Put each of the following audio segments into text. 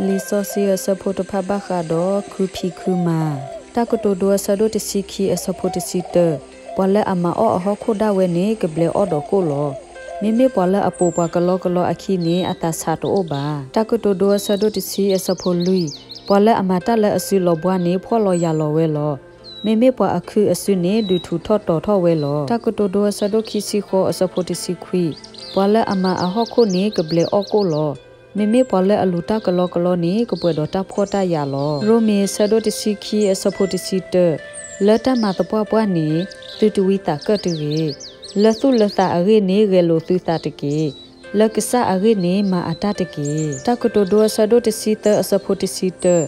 လံာ်စီဆှံအဆၢဖိတဖၣ်ဘၣ်ဃးဒီး ခုဖံးခုမၤ. တၢ်ကတိၤဒိအဆၢဒိၣ်တဆံခံအဆၢဖိတဆံတၢ, ပှၤလၢအမၤအီၣ်အဟီၣ်ခိၣ်ဒၣ်ဝဲန့ၣ် ကဘျဲးအီၣ်ဒီးကိၣ်လီၤ. မ့မ့ၢ်ပှၤလၢအပိာ်ပှၤကလီကလီအခံန့ၣ် အသးဆးတအိၣ်ဘၣ်. တၢ်ကတိၤဒိအဆၢဒိၣ်တဆံအဆၢဖိလွံၢ်, ပှၤလၢအမၤတၢ်လၢအစုလီၤဘှါန့ၣ် ဖှီၣ်လီၤယာ်လီၤဝဲလီၤ. မ့မ့ၢ်ပှၤအခုအစုန့ၣ် ဒုးထူးထီၣ်တီၤထီၣ်ဝဲလီၤ. တၢ်ကတိၤဒိအဆၢဒိၣ်ခံဆံဃိးအဆၢဖိတဆံခွံ, ပှၤလၢအမၤအဟီၣ်ခိၣ်န့ၣ် ကဘျဲးအီၣ်ကိၣ်လီၤ. မ့မ့ၢ်ပှၤလၢအလူၤတၢ်ကလီကလီန့ၣ် ကပှဲၤဒီးတၢ်ဖှီၣ်တၢ်ယာ်လီၤ. ရိမ့ၤအဆၢဒိၣ်တဆံခံအဆၢဖိတဆံတၢ, လၢတၢ်မၤသပှၢ်ပှၢ်န့ၣ် သုတဝံသးကၢၣ်တဂ့ၤ. လၢသူၣ်လၢသးအဂ့ၢ်န့ၣ် ဂဲၤလိာ်သုသးတက့ၢ်. လၢကစၢ်အဂ့ၢ်န့ၣ် မၤအတၢ်တက့ၢ်. တၢ်ကတိၤဒိအဆၢဒိၣ်တဆံသၢအဆၢဖိတဆံတၢ,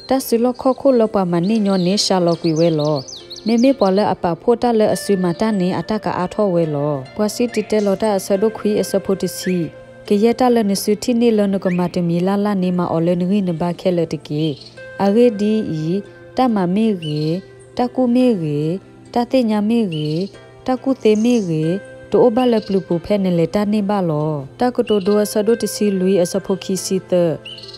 တၢ်စုလီၢ်ခီၣ်ခိၣ်လၢပှၤမၤန့ၢ်ညီန့ၣ် စှၤလီၤကွံာ်ဝဲလီၤ. မ့မ့ၢ်ပှၤလၢအပာ်ဖှိၣ်တၢ်လၢအစုမၤတၢ်န့ၣ် အတၢ်ကအါထီၣ်ဝဲလီၤ. ပှၤစံးတံၤတဲလီၤတၢ်အဆၢဒိၣ်ခွံအဆၢဖိတဆံ, ကယဲၢ်တၢ်လၢနစုထံၣ်န့ၢ်လၢနကမၤတမံၤလၢ်လၢ်န့ၣ် မၤအီၤလၢနဂံၢ်နဘါခဲလၢာ်တက့ၢ်. အဂ့ၢ်ဒ်အံၤ, တၢ်မၤမ့ၢ်ဂ့ၤ, တၢ်ကူၣ်မ့ၢ်ဂ့ၤ, တၢ်သ့ၣ်ညါမ့ၢ်ဂ့ၤ, တၢ်ကူၣ်သ့မ့ၢ်ဂ့ၤ, တအိၣ်ဘၣ်လၢပျုၤပူၤဖဲနလဲၤတၢ်န့ၢ်ဘၣ်လီၤ. တၢ်ကတိၤဒိအဆၢဒိၣ်တဆံလွံၢ်အဆၢဖိခံဆံသၢ,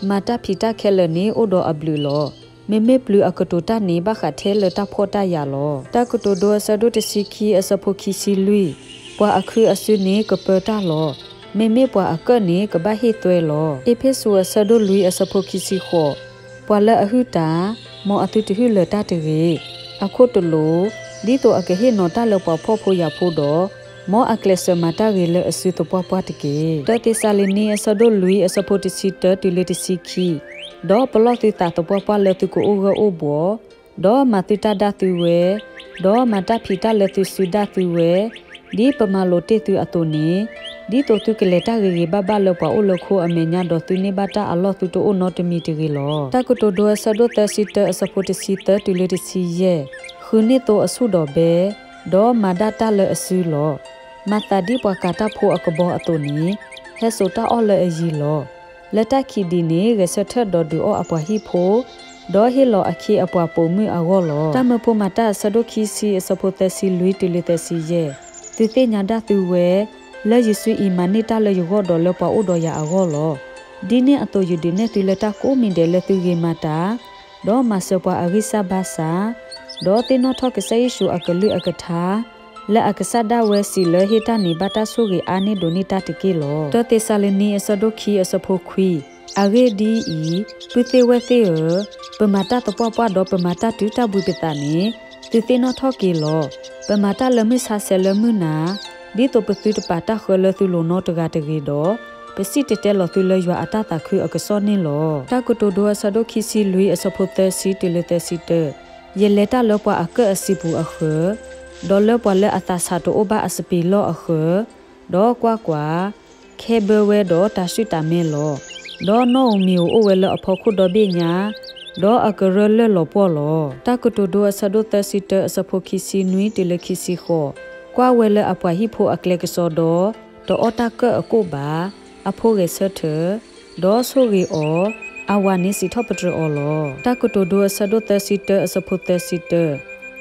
မၤတၢ်ဖံးတၢ်ခဲလၢာ်န့ၣ် အိၣ်ဒီးအဘျုးလီၤ. မ့မ့ၢ်ပျုၤအကတိၤတၢ်န့ၣ် ဘၣ်ဃးထဲလၢတၢ်ဖှီၣ်တၢ်ယာ်လီၤ. တၢ်ကတိၤဒိအဆၢဒိၣ်တဆံခံအဆၢဖိခံဆံလွံၢ်, ပှၤအခုအစုန့ၣ် ကပၢတၢ်လီၤ. မ့မ့ၢ်ပှၤအကၢၣ်န့ၣ် ကဘၣ်ဟ့ၣ်သွဲလီၤ. အ့းဖ့းစူးအဆၢဒိၣ်လွံၢ်အဆၢဖိခံဆံဃိး, ပှၤလၢအဟုၣ်တၢ်, မ်အသုတဟုၣ်လၢၤတၢ်တဂ့ၤ. အခိၣ်တလိၤ, ဒ်သိးအကဟ့ၣ်နီၤတၢ်လၢပှၤဖှီၣ်ဖိယာ်ဖိဒီး, မ်အကျဲးစၢးမၤတၢ်ဂ့ၤလၢအစုသပှၢ်ပှၢ်တက့ၢ်. တၢသ့းစၤလနံအဆၢဒိၣ်လွံၢ်အဆၢဖိတဆံတၢတုၤလၢတဆံခံ, ဒီးပလီၢ်သုသးသပှၢ်ပှၢ်လၢသုကအိၣ်ဂၢၢ်အိၣ်ဘှီၣ်, ဒီးမၤသုတၢ်ဒၣ်သုဝဲ, ဒီးမၤတၢ်ဖံးတၢ်လၢသုစုဒၣ်သုဝဲ, ဒ်ပမၤလိာ်တ့ၢ်သုအသိးန့ၣ်, ဒ်သိးသုကလဲၤတၢ်ဂ့ၤဂ့ၤဘၣ်ဘၣ်လၢပှၤအိၣ်လၢခိအမဲာ်ညါဒီးသုန့ၢ်ဘၣ်တၢ်အလီၢ်သုတအိၣ်နီတမံၤတဂ့ၤလီၤ. တၢ်ကတိၤဒိအဆၢဒိၣ်သၢဆံတၢအဆၢဖိတဆံသၢတုၤလၢတဆံယဲၢ်, ဃုန့ၢ်သိအဆူၣ်ဒီးဘဲ, ဒီးမၤဒၣ်တၢ်လၢအစုလီၤ. မၤသးဒ်ပှၤကၤတၢ်ဖိအကဘီအသိးန့ၣ်, ဟဲစိာ်တၢ်အီၣ်လၢအယံၤလီၤ. လၢတၢ်ခံးဒံးန့ၣ် ဂဲၤဆၢထၢၣ်ဒီးဒုးအီၣ်အပှၤဟံၣ်ဖိ, ဒီးဟ့ၣ်လီၤအခ့အပှၤပိာ်မုၣ်အဂီၢ်လီၤ. တၢ်မၢဖိမၤတၢ်အဆၢဒိၣ်ခံဆံအဆၢဖိသၢဆံလွံၢ်တုၤလၢသၢဆံယဲၢ်, သုသ့ၣ်ညါဒၣ်သုဝဲ, လၢယစုအံၤမၤန့ၢ်တၢ်လၢယဂီၢ်ဒီးလၢပှၤအိၣ်ဒီးယၤအဂီၢ်လီၤ. ဒ်န့ၣ်အသိးယဒုးနဲၣ်သုလၢတၢ်ကိးမံၤဒဲးလၢသုဂ့ၤမၤတၢ်, ဒီးမၤစၢၤပှၤအဂံၢ်စၢ်ဘါစၢ်, ဒီးသ့ၣ်နီၣ်ထီၣ်ကစၢ်ယ့ၣ်ၡူးအကလုၢ်အကထါ, လၢအကစၢ်ဒၣ်ဝဲစံးလၢဟ့ၣ်တၢ်န့ၣ်ဘၣ်တၢ်ဆိၣ်ဂ့ၤအါန့ၢ်ဒိးန့ၢ်တၢ်တက့ၢ်လီၤ. တၢသ့းစၤလနံအဆၢဒိၣ်ခံအဆၢဖိခွံ, အဂ့ၢ်ဒ်အံၤ, ပုၢ်သ့ၣ်ဝဲၢ်သ့ၣ်ဧၢ, ပမၤတၢ်သပှၢ်ပှၢ်ဒီးပမၤတၢ်တုၤတၢ်ဘှံးပသးန့ၣ်, သုသ့ၣ်နီၣ်ထီၣ်က့ၤလီၤ. ပမၤတၢ်လၢမုၢ်ဆါဆဲးလၢမုၢ်နၤ, ဒ်သိးပသုတပာ်တၢ်ဃၢလၢသုလိၤနီတဂၤတဂ့ၤဒီး, ပစံၣ်တဲၤတဲလီၤသုလၢယွၤအတၢ်သးခုအကစီၣ်န့ၣ်လီၤ. တၢ်ကတိၤဒိအဆၢဒိၣ်ခံဆံလွံၢ်အဆၢဖိသၢဆံတုၤလၢသၢဆံတၢ, ယလဲၤတၢ်လၢပှၤအကၢၣ်အစုပူၤအဃၢၤ, ဒီးလၢပှၤလၢအသးဆးတအိၣ်ဘၣ်အစပံးလီၢ်အဃၢၤ, ဒီးကွၢ်ကွၢ်, ခဲဘၢဝဲဒီးတၤဆှုၣ်တၤမဲလီၤ. ဒီးနီၣ်ဧိၤမံၤဧိၤအိၣ်ဝဲလၢအဖီခိၣ်ဒီဘ့ၣ်ညါ, ဒီးအကရၢလၢၢ်လီၤပှီၢ်လီၤ. တၢ်ကတိၤဒိအဆၢဒိၣ်သၢဆံတၢအဆၢဖိခံဆံနွံတုၤလၢခံဆံဃိး, ကွၢ်ဝဲလၢအပှၤဟံၣ်ဖိအကျဲကစီဒီ, တအီၣ်တၢ်ကၢၣ်အကိၣ်ဘၣ်, အဖိဂဲၤဆၢထၢၣ်, ဒီးဆိၣ်ဂ့ၤအီၤ, အဝၤန့ၣ်စံးထီၣ်ပတြၢၤအီၤလီၤ. တၢ်ကတိၤဒိအဆၢဒိၣ်သၢဆံတၢအဆၢဖိသၢဆံတၢ,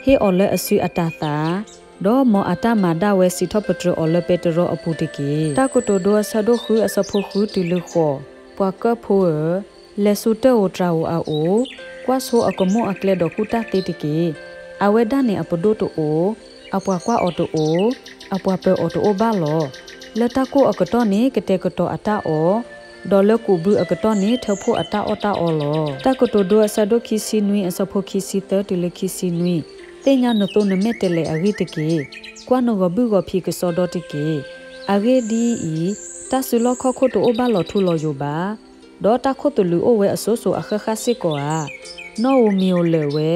ဟ့ၣ်အီၤလၢအစုအတၤသၣ်, ဒီးမ်အတၢ်မၤဒၣ်ဝဲစံးထီၣ်ပတြၢၤအီၤလၢပဲတြီအပူၤတက့ၢ်. တၢ်ကတိၤဒိအဆၢဒိၣ်ဃုအဆၢဖိဃုတုၤလၢဃိး, ပှၤကၢၣ်ဖိဧၢ, လဲၤဆူတၢ်ဧိၤတြၤဧိၤအအိၣ်, ကွၢ်ဆိအကမိၣ်အကျဲဒီးကူၣ်တၢ်သ့တက့ၢ်. အဝဲဒၣ်န့ၣ်အပဒိၣ်တအိၣ်, အပှၤကွၢ်အီၤတအိၣ်, အပှၤပၢၤအီၤတအိၣ်ဘၣ်လီၤ. လၢတၢ်ကိၢ်အကတီၢ်န့ၣ် ကတဲာ်ကတီၤအတၢ်အီၣ်, ဒီးလၢကူးဘုအကတီၢ်န့ၣ် ထၢဖှိၣ်အတၢ်အီၣ်တၢ်အီလီၤ. တၢ်ကတိၤဒိအဆၢဒိၣ်ခံဆံနွံအဆၢဖိခံဆံသၢတုၤလၢခံဆံနွံ, သ့ၣ်ညါနသိနမဲာ်တဲးလဲးအဂ့ၢ်တက့ၢ်. ကွၢ်နဂီၤဘုၣ်ဂီၤဖံးကစီဒီတက့ၢ်. အဂ့ၢ်ဒ်အံၤ, တၢ်စုလီၢ်ခီၣ်ခိၣ်တအိၣ်ဘၣ်လီၤထူလီၤယိာ်ဘၣ်, ဒီးတၢ်ခိၣ်သလုးအိၣ်ဝဲအစိၤစိၤအဃၣ်ဃၣ်စ့ၢ်ကီးဧါ. နီၣ်ဧိၤမံၤဧိၤလၢာ်ဝဲ,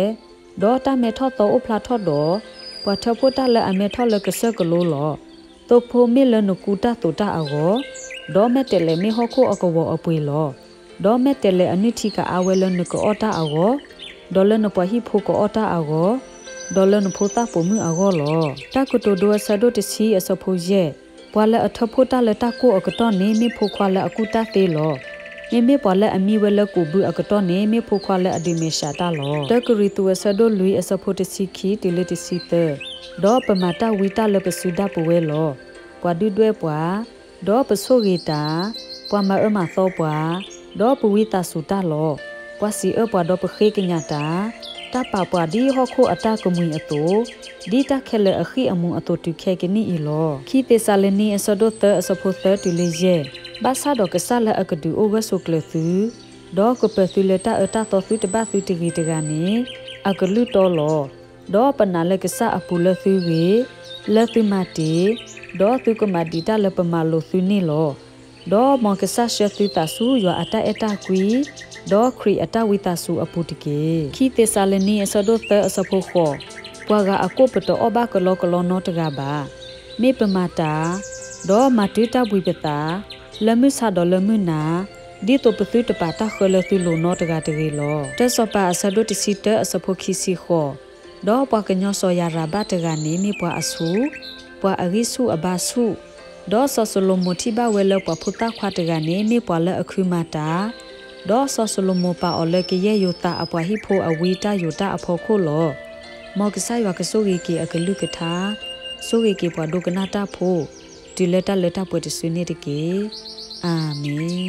ဒီးတၢ်မဲထီၣ်သီအိၣ်ဖျါထီၣ်ဒီး, ပှၤထၢဖှိၣ်တၢ်လၢအမဲထီၣ်လၢကစၢၢ်ကလိလီၤ. သိဖိမ့ၢ်လၢနကူတၢ်သိးတၢ်အဂီၢ်, ဒီးမဲာ်တဲးလဲးမ့ၢ်ဟီၣ်ခိၣ်အကဝီၤအပှ့ၤလီၤ. ဒီးမဲာ်တဲးလဲးအနုၢ်ထံကအါဝဲလၢနကအီၣ်တၢ်အဂီၢ်, ဒီးလၢနပှၤဟံၣ်ဖိကအီၣ်တၢ်အဂီၢ်, ဒီးလၢနဖိသၣ်ပိာ်မုၣ်အဂီၢ်လီၤ. တၢ်ကတိၤဒိအဆၢဒိၣ်တဆံအဆၢဖိယဲၢ်, ပှၤလၢအထၢဖှိၣ်တၢ်လၢတၢ်ကိၢ်အကတီၢ်န့ၣ် မ့ၢ်ဖိခွါလၢအကူၣ်တၢ်သ့လီၤ. မ့မ့ၢ်ပှၤလၢအမံဝဲလၢကူးဘုအကတီၢ်န့ၣ် မ့ၢ်ဖိခွါလၢအဒုးမဲာ်ဆှးတၢ်လီၤ. တၢကရံၣ်သူးအဆၢဒိၣ်လွံၢ်အဆၢဖိတဆံခံတုၤလၢတဆံသၢ, ဒီးပမၤတၢ်ဝံတၢ်လၢပစုဒၣ်ပဝဲလီၤ. ပှၤဒုၣ်ဒွဲၣ်ပှၤ, ဒီးပဆိၣ်ဂ့ၤတၢ်, ပှၤမၤအၢမၤသီပှၤ, ဒီးပဝံသးစူၤတၢ်လီၤ. ပှၤစံးအၢပှၤဒီးပဃ့ကညးတၢ်, တၢ်ပာ်ပှၤဒ်ဟီၣ်ခိၣ်အတၢ်ကမှံၤအသိး, ဒ်တၢ်ခဲလၢာ်အဃံၢ်အမူးအသိးတုၤခဲကနံၣ်အံၤလီၤ. ခံသ့းစၤလနံ အဆၢဒိၣ်သၢ အဆၢဖိသၢတုၤလၢယဲၢ်. ဘၣ်ဆၣ်ဒီးကစၢ်လၢအကဒုးအိၣ်ဂၢၢ်ဆိးကျၢၤသု, ဒီးကပၢၤသုလၢတၢ်အၢတၢ်သီသုတဘၣ်သုတဂ့ၤတဂၤန့ၣ်, အကလုၢ်တီလီၤ. ဒီးပနာ်လၢကစၢ်အပူၤလၢသုဂ့ၤ, လၢသုမၤတ့ၢ်, ဒီးသုကမၤဒံးတၢ်လၢပမၤလိာ်သုန့ၣ်လီၤ. ဒီးမ်ကစၢ်ဆှၢသုသးဆူယွၤအတၢ်အဲၣ်တၢ်ကွံ, ဒီးခရံာ်အတၢ်ဝံသးစူၤအပူၤတက့ၢ်. ခံသ့းစၤလနံ အဆၢဒိၣ်သၢ အဆၢဖိဃိး. ပှၤဂၤအကိၣ်ပတအီၣ်ဘၣ်ကလီကလီနီတဂၤဘၣ်. မ့ၢ်ပမၤတၢ်, ဒီးမၤတုၤတၢ်ဘှံးပသး, လၢမုၢ်ဆါဒီးလၢမုၢ်နၤ, ဒ်သိးပသုတပာ်တၢ်ဃၢလၢသုလိၤနီတဂၤတဂ့ၤလီၤ. တၢစီၤပၤ အဆၢဒိၣ်တဆံတၢ အဆၢဖိခံဆံဃိး. ဒီးပှၤကညီစီၤယၤရဘၣ်တဂၤန့ၣ်မ့ၢ်ပှၤအဆူၣ်, ပှၤအဂံၢ်ဆူၣ်အဘါဆူၣ်. ဒီးစီၤၡလိၤမိၤထံၣ်ဘၣ်ဝဲလၢပှၤဖိသၣ်ခွါတဂၤန့ၣ် မ့ၢ်ပှၤလၢအခုမၤတၢ်, ဒီးစီၤၡလိၤမိၤပာ်အီၤလၢကယဲၢ်ယိၤသးအပှၤဟံၣ်ဖိအဝံတၢ်ယိၤတၢ်အဖီခိၣ်လီၤ. မ်ကစၢ်ယွၤကဆိၣ်ဂ့ၤက့ၤအကလုၢ်ကထါ, ဆိၣ်ဂ့ၤက့ၤပှၤဒိကနၣ်တၢ်ဖိ, တုၤလၢတၢ်လၢတၢ်ပှဲၤတစုန့ၣ်တက့ၢ်. အၤမ့ၣ်.